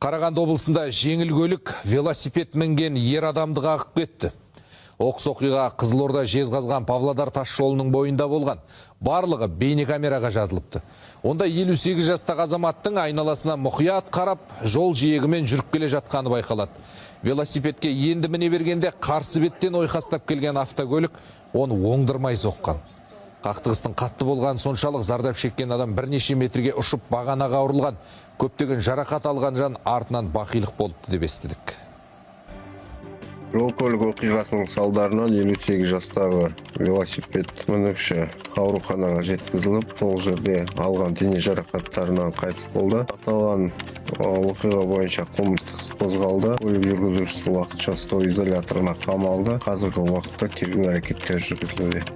Қарағанды облысында жеңіл көлік велосипед мінген ер адамды қағып кетті. Оқыс оқиға Қызылорда Жезқазған Павлодар тас жолының бойында болған. Барлығы бейнекамераға жазылыпты. Онда 58 жастағы азаматтың айналасына мұқият қарап, жол жиегімен жүріп келе жатқаны байқалады. Велосипедке енді міне бергенде қарсы беттен ойқастап келген автокөлік оны оңдырмай соққан. Қақтығыстың қатты болғаны соншалық, зардап шеккен адам бірнеше метрге ұшып, бағанаға ұрылған. Көптеген жарақат алған жан артынан бақилық болыпты деп естідік. Жол көлік оқиғасының салдарынан 58 жастағы велосипед мінуші ауруханаға жеткізіліп, сол жерде алған дене жарақаттарынан қайтыс болды. Аталған оқиға бойынша қылмыстық іс қозғалды. Көлік жүргізушісі уақытша ұстау изоляторына қамалды. Қазіргі уақытта тергеу әрекеттері жүргізілуде.